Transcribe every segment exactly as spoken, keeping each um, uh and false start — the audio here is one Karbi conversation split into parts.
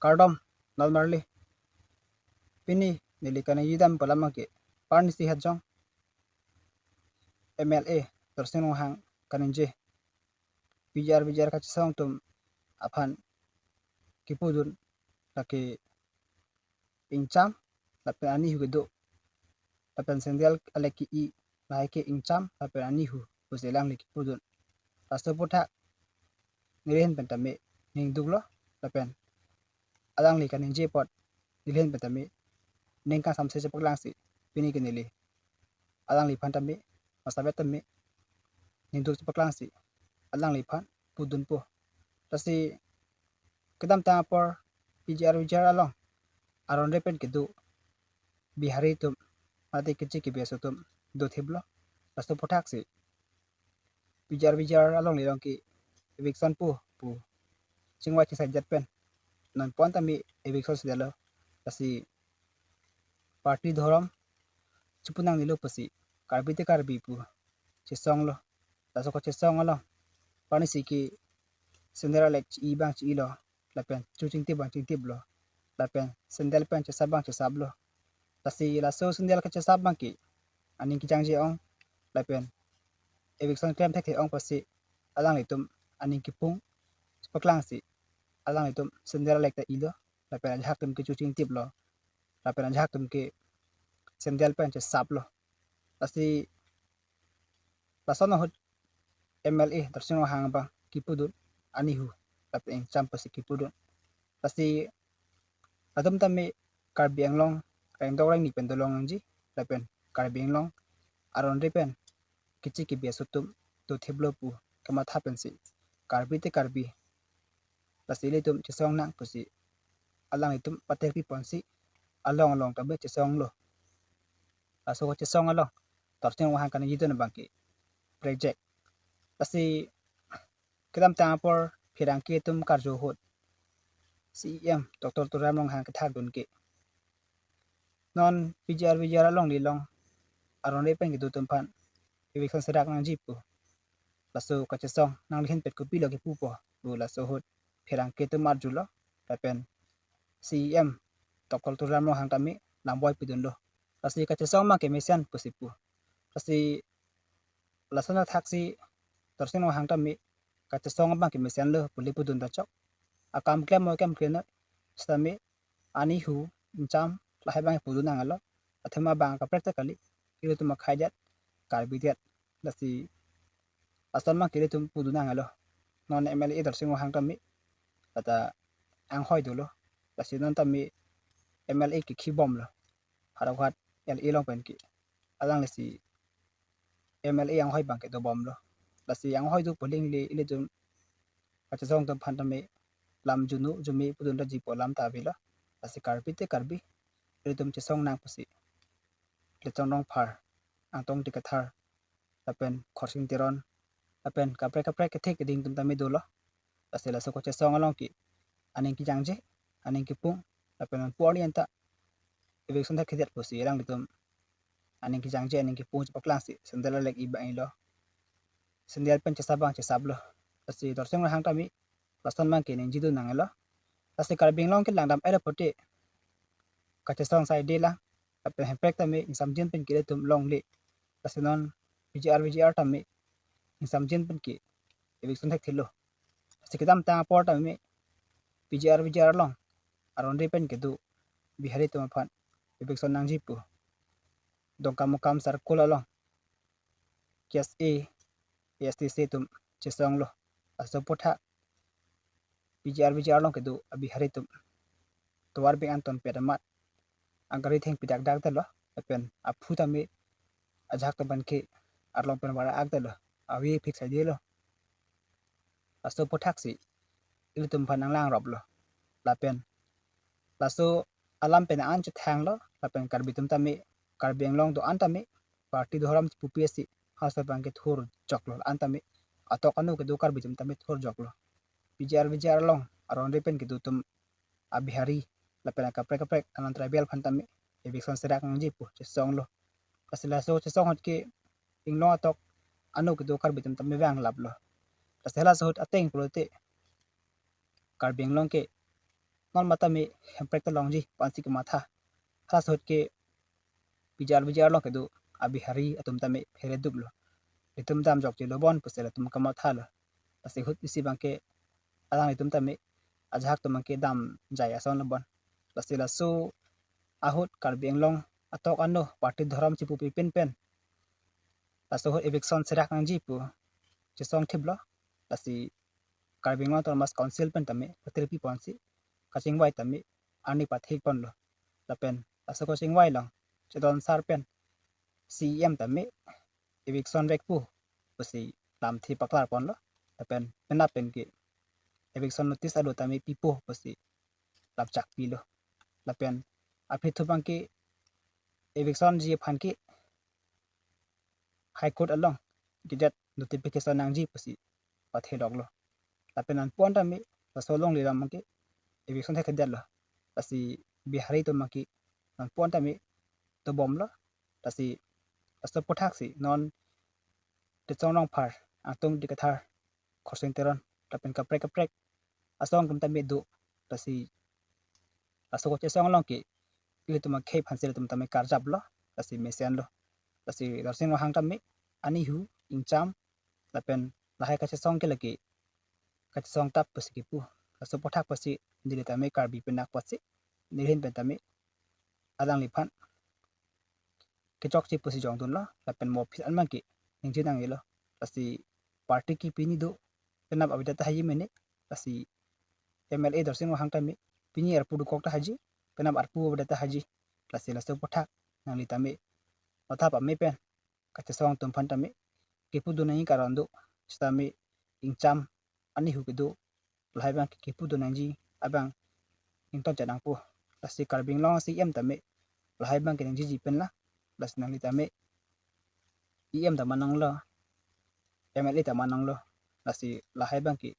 Kardom, nalmarli. Pini neli kaningje dam pu alam ke, parnisi hajong M L A Dorsing Ronghang kaningje P G R V G R kachesong atum aphan kipudun lake ingcham lapen anihu kedo lapen sandal alek ke-i lahai ke ingcham lapen anihu pusi alangli kipudun. Laso aphuthak neli ahin pen tame ningduklo lapen alangli kaningje apot neli ahin pen tame ning kangsamse chepaklangsi pini ke neli alangliphan tame, masabe tame ningduk chepaklangsi alangliphan pudunpo. Lasi kedamtang apor P G R V G R along aron-re pen kedo Bihari atum mate keche kebi aso atum dothiplo. Laso aphuthaksi P G R V G R alongle along ke eviction pu pu chingvai chingsai det pen non pon tame eviction si detlo. Lasi party dhorom chepu nangnelo pusi Karbi te Karbi pu chesonglo. Laso kachesong along parnisi ke sandal alek che-i abang che-ilo lapen chu chingtip abang chingtiplo lapen sandal pen chesap abang chesaplo. Lasi laso sandal kachesap abang ke aning kejangje ong lapen eviction klem thekthe ong pusi alanglitum aning kipung chepaklangsi alanglitum sandal alek ta ilo lapen ajahak atum ke chu chingtiplo lapen ajahak atum ke sandal pen chesaplo. Lasi lason ahut M L A Dorsing Ronghang abang kipudun anihu lapen ingcham pusi kipudun. Lasi latum tame Karbi Anglong rengdok rengni pen dolong nangji lapen Karbi Anglong aron-re pen keche kebi aso atum dothiplo pu kamatha pensi Karbi te Karbi lasi ilitum chesong nang pusi alanglitum paterpi ponsi along along tame chesonglo. Laso kachesong along Dorsing Ronghang kaningjedun abang ke project. Lasi kedamtang apor pherangke atum karju ahut C E M Doctor Tuliram Ronghang kethakdun ke non P G R V G R alongle along aron-re pen kedo atum aphan eviction serak nangji pu. Laso kachesong nangli ahin pen kopilo kipupo pu laso ahut pherangke atum arjulo lapen C E M Doctor Tuliram Ronghang tame lamboi pidunlo. Lasi kachesong abang ke mesen pusi pu. Lasi lason athaksi Dorsing Ronghang tame kachesong abang ke mesenlo pu le pudun ta chok. Akam klem mo klem klem noi sitame anihu ingcham lahai abang pudun nanglo. Athema abang kaprek ta kali. Ilitum akhai det, Karbi det. Lasi lason abang ke ilitum pudun nanglo. Non M L A Dorsing Ronghang tame lata anghoi dolo. Lasi non tame M L A ke khibomlo. Howraghat L A along pen ke alanglisi M L A anghoi abang ke dobomlo. Lasi anghoi do pu aling le ilitum kachesong atum aphan tame lam junu jumi pudun ta jipo alam ta avelo. Lasi Karbi te Karbi ilitum chesong nang pusi Lechong Rongphar, Angtong Dikathar lapen Khorsing Teron lapen kaprek kaprek kethe keding atum tame dolo. Lasi laso kachesong along ke aning kejangje, aning kipung lapen non pu arni anta eviction thekthe det pusi alanglitum aning kejangje aning kipung chepaklangsi sandal alek i abang ilo, sandal pen chesap abang chesaplo. Lasi Dorsing Ronghang tame lason abang ke ningjedun nanglo. Lasi Karbi Anglong ke langdam elo pote kachesong saide lang lapen hemprek tame ingsamjin pen ke ilitum longle. Lasi non P G R V G R tame ingsamjin pen ke eviction thekthelo. Lasi kedamtang apor tame P G R V G R along aron-re pen kedo Bihari atum aphan eviction nangji pu Dongkamukam circle along K S A, A S D C atum chesonglo. Laso aphuthak P G R V G R along kedo a-Bihari atum tovar beng an tonpet amat agari thengpi dakdak detlo lapen aphu tame ajahak atum aphan ke arlong pen vara-ak detlo, ave phik saidelo. Laso aphuthaksi ilitum aphan nanglang roplo lapen laso alam pen an chethanglo lapen Karbi atum tame, Karbi Anglong do-an tame party dhorom pupi asi halaso abang ke thurjoklo, an tame atok anu kedo Karbi atum tame thurjoklo. P G R V G R along aron-re pen kedo atum a-Bihari lapen akaprek kaprek anon tribal aphan tame eviction serak nangji pu chesonglo. Lasi laso chesong ahut ke inglong atok anu kedo Karbi atum tame vang laplo. Lasi halaso ahut ateng pulote Karbi Anglong ke non matame hemprek ta longji pu ansi kematha. Halaso ahut ke P G R V G R along kedo a-Bihari atum tame phere duklo. Ilitum damjokje lo bon pusi latum kamathalo. Lasi ahut isi abangke alanglitum tame ajahak atum abangke damjai ason lo bon. Lasi laso ahut Karbi Anglong atok ano party dhorom chipupi pen pen laso ahut eviction serak nangji pu chesong thiplo. Lasi Karbi Anglong Autonomous Council pen tame patirpi ponsi kachingvai tame arni pathik ponlo. Lapen laso kachingvai along Chedon sir pen C E M tame eviction vekpo pusi lamthe paklar ponlo. Lapen penap pen ke eviction notice alo tame pipo pusi lamchak pilo. Lapen aphi thu abangke eviction ji aphan ke High Court along gazette notification nangji pusi patheloklo. Lapen anpon tame laso alongle lam abangke eviction thekthedetlo. Lasi Bihari atum abangke anpon tame dobomlo. Lasi laso aputhak si non Tetsong Rongphar, Angtungdi Kathar, Khorsing Teron lapen kaprek kaprek asong atum tame do. Lasi laso kachesong along ke ilitum akhei aphansi ilitum tame karjaplo. Lasi mesenlo. Lasi Dorsing Ronghang tame anihu, ingcham lapen lahai kachesong ke lake kachesong tap pusi kipu. Laso aputhak pusi neli tame Karbi pen nak pusi neli ahin pen tame alangliphan kechokche pusi jongdunlo. Lapen mo phit an abangke ningje nangjilo. Lasi party ke pini do, penap avedet tahai mene. Lasi M L A Dorsing Ronghang tame pini arpu dokok tahai, penap arpu avedet tahai. Lasi laso aputhak nangli tame matha pame pen kachesong atum aphan tame kipudun nangji karon do. Sitame ingcham anihu kedo lahai abangke kipudun nangji abang ingtonchot nangpo. Lasi Karbi Anglong C E M tame lahai abangke ningjiji pen la. Lasi nangli tame E M ta ma nanglo, M L A ta ma nanglo. Lasi lahai abangke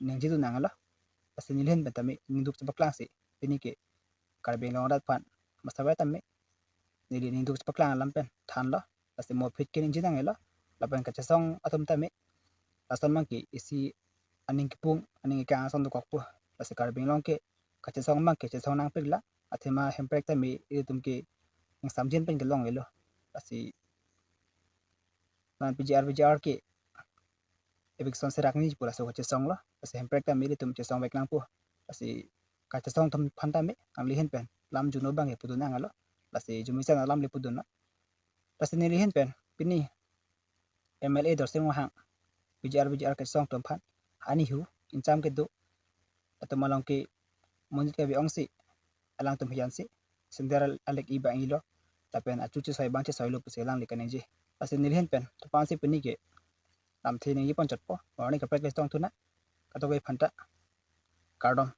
ningjidun nanglo. Lasi neli ahin pen tame ningduk chepaklangsi pini ke Karbi Anglong arat aphan masawai tame neli ningduk chepaklang alam pen thanlo. Lasi mo phit ke ningje nangjilo. Lapen kachesong atum tame lason abangke isi aning kipung, aning ikang ason dokokpo. Lasi Karbi Anglong ke kachesong abangke chesong nangpiklo. Athema hemprek tame ilitum ke ingsamjin pen kelonglelo. Lasi non P G R V G R ke eviction serak nangji pu laso kachesonglo. Lasi hemprek tame ilitum chesongvek nangpo. Lasi kachesong atum aphan tame nangli ahin pen lam juno abangke pudun nanglo. Lasi jumisen alam le pudunlo. Lasi neli ahin pen pini M L A Dorsing Ronghang, P G R V G R kachesong atum aphan, anihu, ingcham kedo atum along ke monit kave ongsi alangtum hiyansi sender alek-i abang ilo, lapen achu chesoi abang chesoilo pusi alangli kaningje. Lasi neli ahin pen to aphansi pini ke lamthe ningje ponchotpo. Arni kaprek le tong thunang, kadokave aphanta kardom.